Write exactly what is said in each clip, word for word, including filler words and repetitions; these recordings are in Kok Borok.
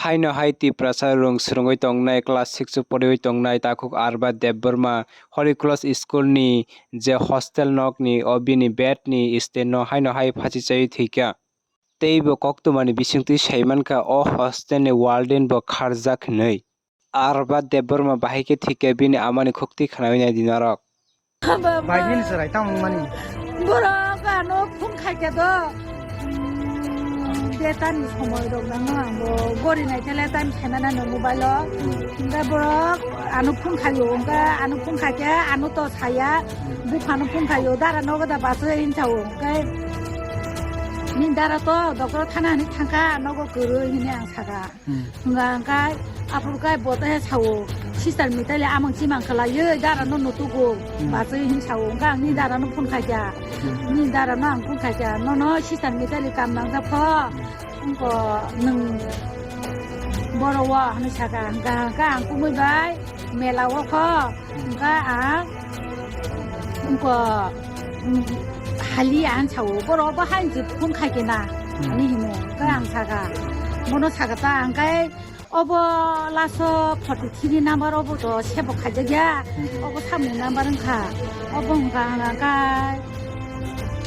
Haino hai Tiprasa rwng swrwngwi tongnai class six o poriwi tongnai takhuk Arba Debbarma Holy Cross School ni je hostel nok ni o bini bed ni stand no haino hai phachi chaiwi thwikha. Tei bo koktwmani bisingtwi saimankha o hostel ni warden bo kharjak hinwi. Arba Debbarma bahai khe thwikhe bini amani khuktwi khnawi nai di norok. Bai nini chwrai tamo wngmani. Borok ano phone khaikhe do. Detani somoi rok nang ang bo gori nai tele time khaimana no mobile o. Hingke borok ano phone khaio, hingke ano phone khaikhe ano to saya. Buphano phone khaio, dara nogo da baso hin sao. Hingke ni dara to doctor thana hinwi thangkha, nogo kwrwi hinwi ang saka. Hmm. Hwnka hwnkhe aphuru khe bo tei sao, sister Mitali amang chimang khlaiwi dara no nutugo, hmm, bachwi hin sao, hwnka ang ni dara no phone khaikha, hmm, ni dara no ang phone khaikha, nono sister Mitali kam nangjak pho, wngkha nwng boro o hinwi saka, hwnka hwnkhe ang kumui bai mela o kho, hwnka ang wngkha hali ang sao, boro bo hai phone khaikhe na, hmm, ani hino, hwnkhe ang saka, bono saka ta ang khe. Obo laso forty three number obo to sebo khaijak ya. Hmm. Obo samung number wngkha. Obo wngkha hwnka khe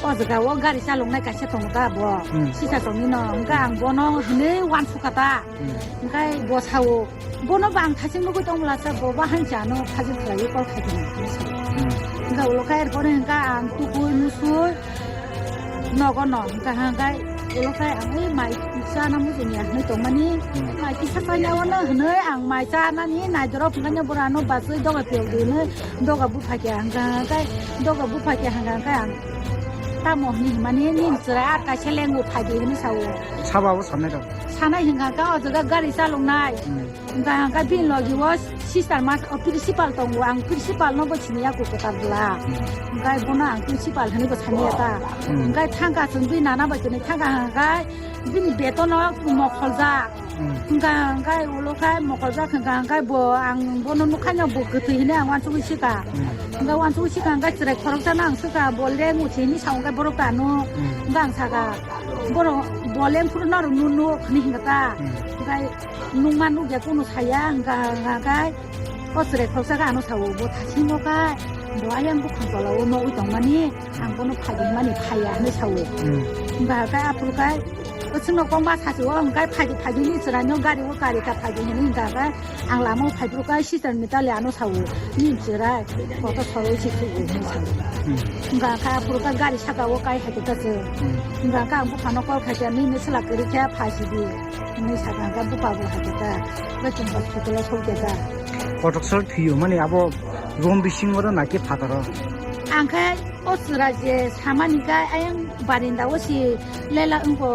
o jaga o gari chaloknai kaisa tongo ta bo. Hmm. Sisa tongwi no. Hwnka ang bono hwnwi uansukha ta. Hmm. Hwnka bo sao. Bono bo ang thaching nugwi tongmwla se bo bahai chano phajil khlaiwi call khaikhe na. Hmm. Hwnka ulo khe erpore hwnka ang tukui musui. Nogo no hwnka hwnka ulo khe ang oi mai chana mujung ya hwnwi tongmani. Hmm. Mai kisa chaya wano hwnwi ang mai chanani naidoro hwnka borano bachwi doga piyok di hwnwi doga bupha khe hwnka hwnka doga bupha khe hwnka hwnka ang tamo hwnwi hwnmani nini chwrai ar kaisa lengo phai di hwnwi sao. Sabo abo sanai rok. Sanai hwnka hwnka o jaga gari chaloknai. Hmm. Hwnka hwnka bini logi o sister mas o principal tongo, ang principal no bo siniya ko kwtal bwla. Hmm. Hwnka bono ang principal hwnwi bo saniya ta. Hmm. Hwnka thangka chwng bini nana bai tini thangka hwnka bini betono mokholjak. Hmm. Hwnka hwnka ulo khe mokholjak hwnka hwnka bo ang bono nukha no bo kwthwi hwnwi ang uansugwi swkha. Hmm. Hwnka uansugwi swkha hwnka chwrai khoroksa no ang swkha bo leng uchi hwnwi sa hwnka borok ta ano. Hmm. Hwnka ang saka borok bo leng phuru norok nuk nuk hwnwi hwnka ta. Hmm. Hwnka Nungma nukya kunu saya hwnka hwnka khe o chwrai khoroksa khe ano sao bo thasingo khe bo ayang bukhang tola o nogwi tongmani ang bono phai hwnmani phaiya hwnwi sao. Hmm. Hwnka khe aphuru khe o chwngno kongma sachi o hwnka phai phai ni chwraino gari o gari ta phai hwnwi hwnka khe ang lama o phai phuru khe sister Mitali ano sao ni chwrai koto soroi se thwi hwnwi sao. Hmm. Hwnka khe aphuru khe gari saka o kai hai khe ta se. Hmm. Hwnka khe ang buphano call khai khe nini chwla kwrwi khe phai sidi. Hwnwi sakha hwnkhe buphabo hai khe ta, bai chwng hospital o sokya ta. Kotok sal thwiyo mani abo room bisingo ro naki phataro. Ang khe o chwrai je samani khe ayang barinda o si lela wngkho,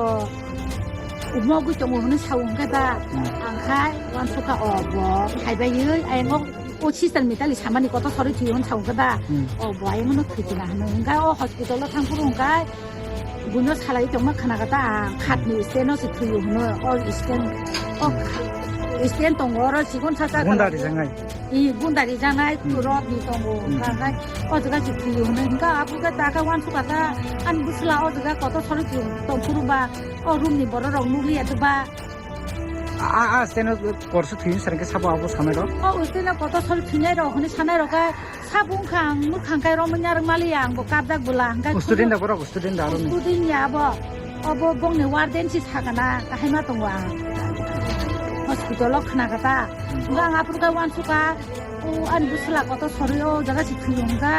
umogwi tongo hwnwi sao hwnkhe ba. Hmm. Ang khe uansukha o bo phaibai ayang o. O sister Mitali samani koto soroi thwiyo hwn sao hwnkhe ba. Hmm. O bo ayang no thwikhe na hwnwi hwnkhe o hospital o thang phuru hwnkhe buino salai tongma khna kha ta ang khatni stand o se thwiyo hwno o stand o stand tongo oro sikon sa sa. Gunda rijaknai. I gunda rijaknai. Hmm. Rod ni tongo. Hmm. Hwnkhe o jaga se thwiyo hwno hwnkhe aphuru khe ta khe uansukha ta ani bwsla o jaga koto soroi thwiyo tong phuru ba o room ni borok rok nukliya to ba. A, a, steno korso thwini sarang khe sabo abo sanai rok? O, steno koto sol thwinai rok hwnwi sanai rok khe sabo wngkha ang mwkhang khe romwi narwk maliya ang bo kabjak bwla hwnkhe. Student da borok, student da aroni? Student ya abo. Obo bongni warden si sakana kahai ma tongo ang. Hospital o khna kha ta. Hwnkhe ang aphuru khe uansukha, o ani bwsla koto sorwi o jaga si thwiyo hwnkha.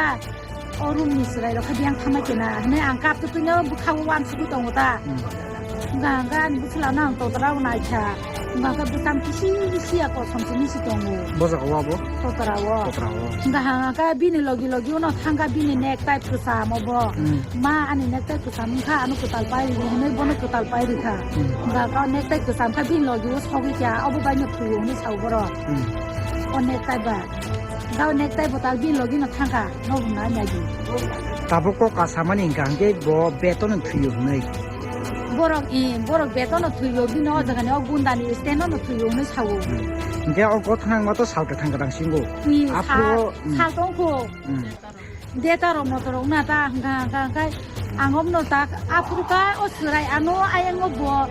O room ni chwrai rok khe biyang thamai kena hwnwi ang kap twtwino bwkha o uansugwi tongo ta. Hmm. Hwnkha hwnkhe ani bwsla no ang totra o naikha. Hwnkha hwnkhe bwsam kisi kisi ya kosom simi si tongo. Bo jaga o abo? Totra o. Totra o. Hwnkha hwnkha bini logi logi uno thangkha bini necktie kwcham obo. Hmm. Ma ani necktie kwcham wngkha ano kwtal pai rw hwnwi bono kwtal pai rwkha. Hmm. Hwnkha hwnkhe o necktie kwcham khe bini logi o sogwi kha obo bai no thwi o hwnwi sao borok. Hmm. O necktie ba. Hwnkha o necktie bo tal bini logi no thangkha. Nokni nai nai di. Tabuk kok kasamani hwnkha hwnkhe bo betono thwiyo hwnwi. Borok, eh, borok betono thwiyo, bini o jagani o gundani stand-o no thwiyo hwnwi sao. Hmm. Hwnkhe o gothanangma to salke thangka dang singo. Eh, aphuru sal, o, hmm, sal tongkho. Hmm. Deta rok motor rok na ta hwnkha, hwnkha, hwnkha ang omno ta aphuru kha o chwrai ano ayang o bo